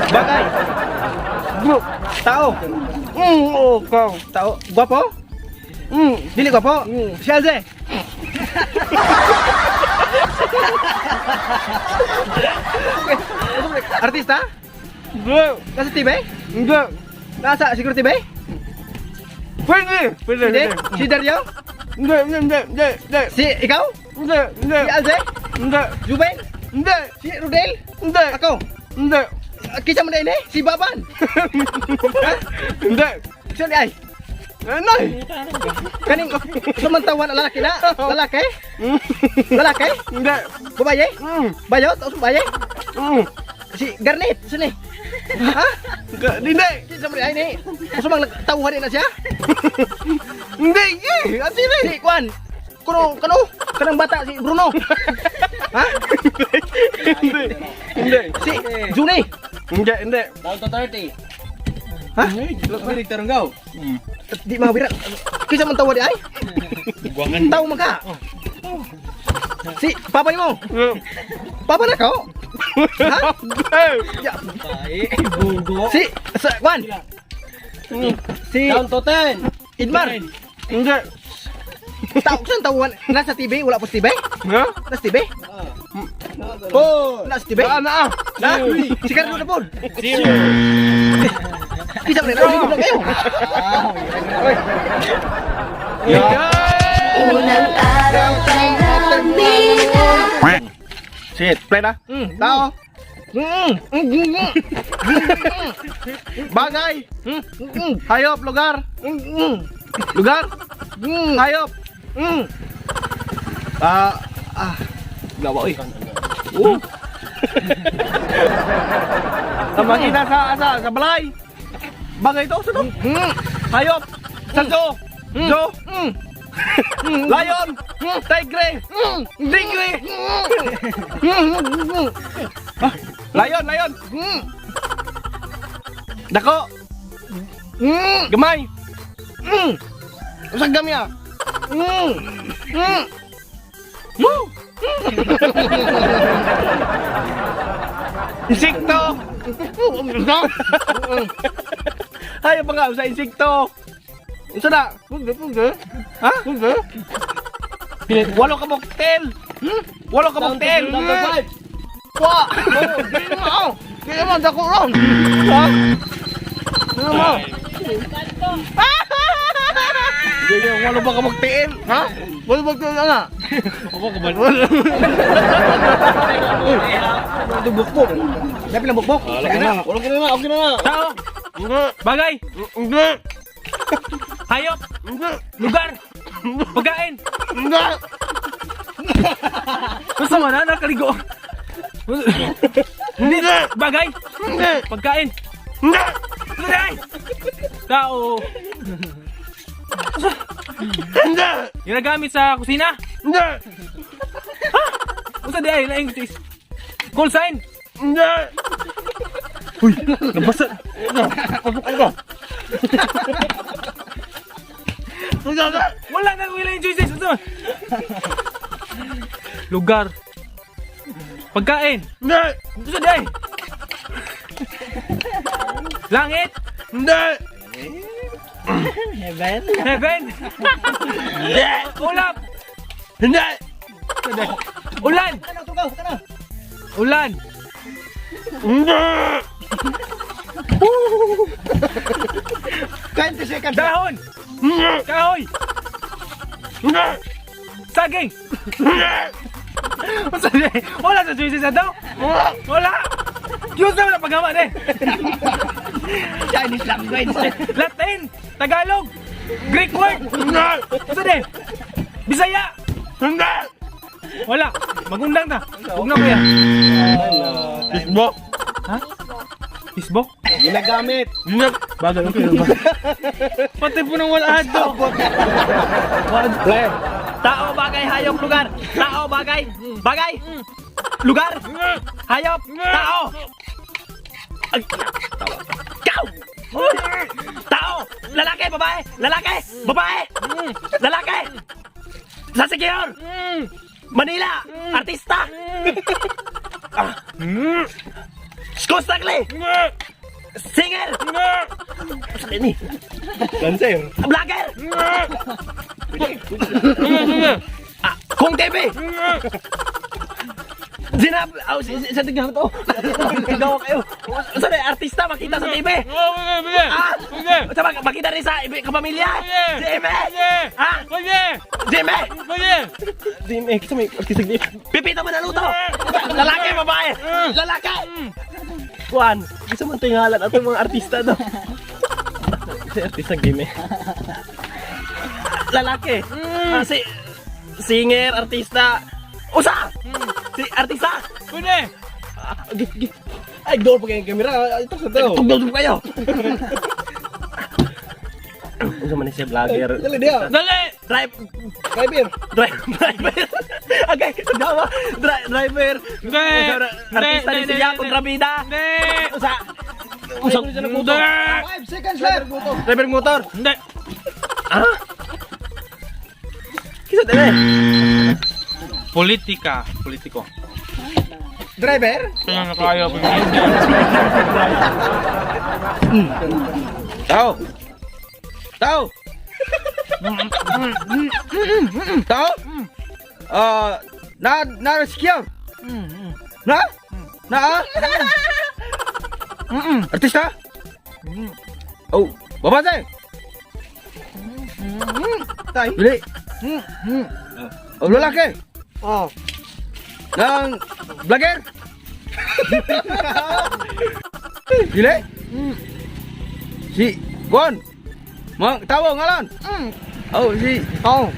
Bagay. Tao. Oh, ikaw. Tao. Gwapo? Dili gwapo? Si Alze. Artista? Hindi. Nasa TV? Hindi. Nasa siguro TV? Pwede. Pwede. Hindi? Si Dario? Hindi, hindi, hindi, hindi, hindi. Si ikaw? Hindi, hindi. Si Alze? Hindi. Juben? Hindi. Si Rodel? Hindi. Ako? Hindi. Kisa mo na ini? Si Baban? Ha? Hindi. Sino di ay? Nay. Kaning sumantawan lalaki na? Lalaki? Lalaki? Hindi. Babaye? Bayo? Taos babaye? Si Garnet, sino eh? Ha? Hindi. Kisa mo di ay ni? Sumang tawhan na siya? Hindi. Eh, ang sino eh? Si Kwan. Kuno, kano? Kanang bata si Bruno. Ha? Hindi. Hindi. Si Juni. Hindi, hindi. Down to 30. Ha? Pirig tarong gaw. Di mawira. Kisa man tawa di ay? Tao man ka. Si papa nimo. Papa na ka? Ha? Ya. Ay, bugo. Si sa Kwan. Si Down to 10. Idmar. Hindi. Tao saan tawon? Nasa TV, wala po sa TV? Ha? Nasa TV? Four. Nasa TV? Na, na. Na? Si Carlo na po. Zero. Kisa man na kayo. Unang araw pa namin. Sige, play na. Tao. Bagay. Hayop, lugar. Lugar. Hayop. Ah, ah. Gawa eh. Oh. Ang makita sa balay. Bagay ito, sa to? Hayop. Sa zoo. Zoo. Lion. Tigre. Tigre. Ah, lion, lion. Dako. Gamay. Usag gamya. Woo! Insekto! Ayaw pa nga sa insekto! Unsa na? Ha? Walo ka boktel! Walo ka boktel! Down to 5. Wa. Di mo. Di mo dako ron. Ha? Di mo. Hindi, walo ba ka magtiil? Ha? Wala ba kayo na? Ako kabal. Ito bukbok. Dapat lang bukbok. Okay na. Okay na, okay na. Tao. Bagay. Hindi! Hayop. Hindi! Lugar. Pagkain. Hindi! Gusto mo na nakaligo. Hindi! Bagay. Hindi! Pagkain. Hindi! Bagay. Tao. Hindi! Ginagamit sa kusina. Hindi! Unsa di ay laing call sign. Hindi! Nabasa. Wala na wala yung choices. Unsa man? Lugar. Pagkain. Hindi! Unsa di ay? Langit. Hindi! Heaven. Heaven. Ulap. Hindi! Ulan. Ulan. Hindi! 20 seconds. Dahon. Hindi! Kahoy. Hindi! Saging. Unsa di ay? Wala sa choices na daw. Wala. Yun sa wala paghaman eh. Chinese language. Latin, Tagalog, Greek word. Hindi! Unsa di? Bisaya. Hindi! Wala. Magundang ta. Huwag na kuya. Isbo! Isbo? Ginagamit. Hindi! Bagay, okay. Pati po nang wala ato. Play. Tao, bagay, hayop, lugar. Tao, bagay, bagay, lugar, hayop, tao. Ay, Ikaw! Uy! Tao! Lalaki, babae! Lalaki! Babae! Lalaki! Sa secure! Manila! Artista! Ah. Constructly. Singer. Sa ni. Dancer. Vlogger. Ah, Kung TV. Sinab, oh, sa tignan to. Gawa kayo. Sa artista makita sa TV. Ah, sa makita rin sa kapamilya. Jimmy. Ah, Jimmy. Jimmy, kasi may artista di. Pipito Manaluto. Lalaki, babae. Lalaki. Kuan, gusto man tingalan atong mga artista do. Si artista game. Lalaki. Ah, si singer, artista. Usa. Si artista. Ay, door pa kayong camera. Ito sa to. Tugtog kayo. Unsa man ni siya vlogger? Dali dia. Drive Driver. drive driver. Okay, gawa. Driver. Artista ni siya kontrabida. Usa. Usa. 5 seconds left. Driver ng motor. Hindi. Ah? Kisa dili. Politika. Politiko. Driver. Kaya na kayo. Tao. Tao. Tao. Ah, na na secure. Na? Na? Artista? Oh, babae. Tay. Dili. Oh, lalaki. Oh. Ng vlogger. Dili. Si Gon. Mang tawo ngalan. Oh, si Oh.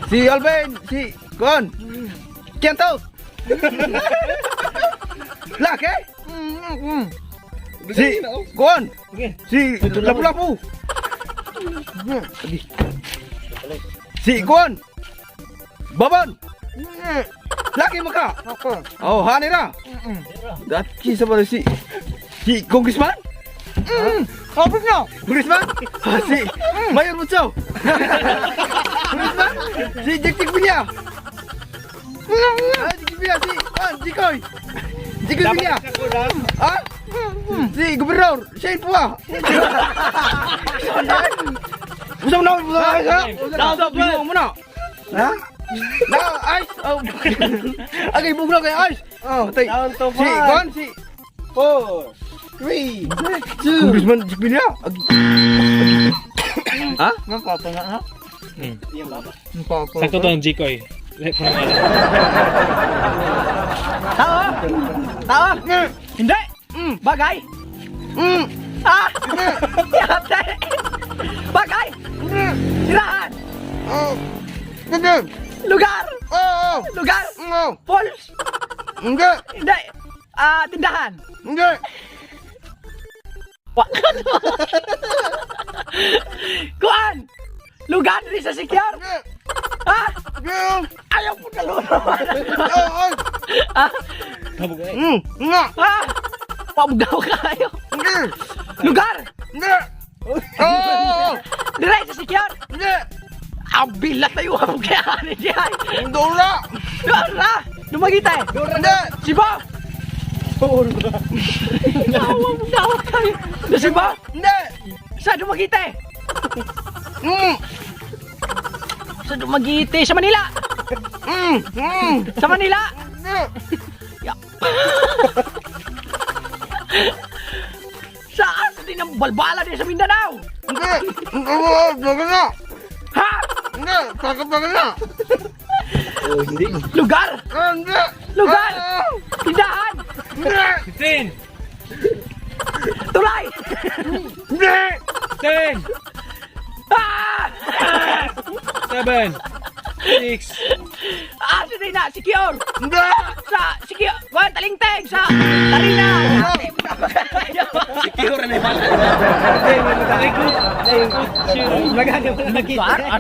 Si Alvin, si Gon. Kianto. Laki. Si Gon. Si Lapu-Lapu. Si Gon. Babon. Laki mo ka. Oh, hani ra. Daki sa ba si si Congressman? Kapit na. Congressman? Ah, si Mayor Butso. Congressman? Si Jack Jack Villa. Ah, Jack Villa si ah, Jikoy. Jikoy Villa. Ah? Si Gobernador Shane Pua. Usap na, usap na. Usap na, mo na. Ha? Na, ice. Oh. Okay, bugla kay ice. Oh. Patay. Down to Si 5, Gon, si 4, 3, 2, Congressman Jack Villa. Ha? Nang papa na ha. Ang papa. Sakto to ang Jikoy. Tao! Tao! Hindi! Bagay! Ah! Yate! Bagay! Tirahan! Oh. Hindi. Lugar! Oh. Lugar! Oh. Falls! Hindi. Hindi! Ah, tindahan! Hindi. Kuan! Lugar din sa sikyar! Ah! Hindi. Ayaw po na lulo! Oh. Oh. Ah! Nga. Ah! Pabugaw kayo! Hindi. Lugar! Hindi. Oh. Dire sa sikyar! Hindi. Ang bilat tayo ang kaya ni Jai! Dora. Dora! Dumagita eh! Hindi. Siba! Dawa, dawa kayo. Nasiba? Hindi. Sa Dumaguete? Mm. Sa Dumaguete, sa Manila! Sa Manila! Hindi. Saan? Sa din ang balbala din sa Mindanao! Hindi. Hindi. Hindi. Ha? Hindi. Pagka na. Lugar! Hindi. Lugar! Tindahan! Hindi. 15, Tulay! Hindi. 10, Ah! 7, 6, Ah, sa din na, secure! Hindi. Sa, secure! Kuan, talingteng! Sa, Tarina! Secure na. Magkano mo nakita?